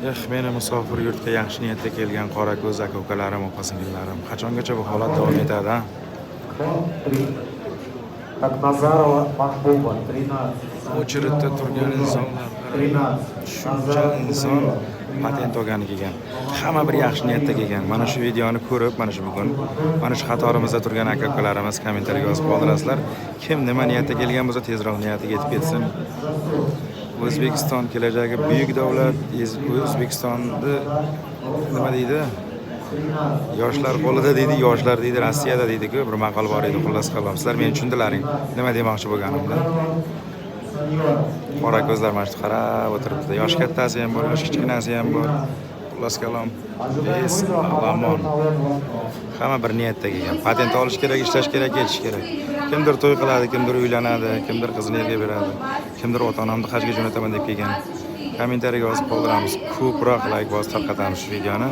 Eh, meni musofir yurtga yaxshi niyatda kelgan qora ko'z aka ukalarim, opa singillarim, qachongacha bu holat davom etadi, a? 3. Акназарова Махбуба, 13. Очередь da turgan insonlar, 13. shuncha inson patent olgani kelgan, hamma bir yaxshi niyatda kelgan. Mana shu videoni ko'rib, mana shu bugun mana shu qatorimizda turgan aka ukalarimiz kommentariyaga yozib qoldirasizlar, kim nima niyatda kelgan bo'lsa, tezroq niyatiga yetib ketsin. O'zbekiston kelajagi buyuk davlat. O'zbekistonni nima deydi, yoshlar qo'lida deydi, yoshlar deydi Rossiyada deydi-ku, bir maqol bor edi. Xullas kalom, sizlar meni tushundilaring nima demoqchi bo'lganimni. Qora ko'zlar mana shu qarab o'tiribdi, yosh kattasi ham bor, yosh kichkinasi ham bor. Xullas kalom, es alamon, hamma bir niyatda kelgan: patent olish kerak, ishlash kerak, ketish kerak. Kimdir to'y qiladi, kimdir uylanadi, kimdir qizini erga beradi, kimdir ota onamni hajga jo'nataman deb kelgan. Kommentariyaga yozib qoldiramiz, ko'proq layk bosib tarqatamiz shu videoni.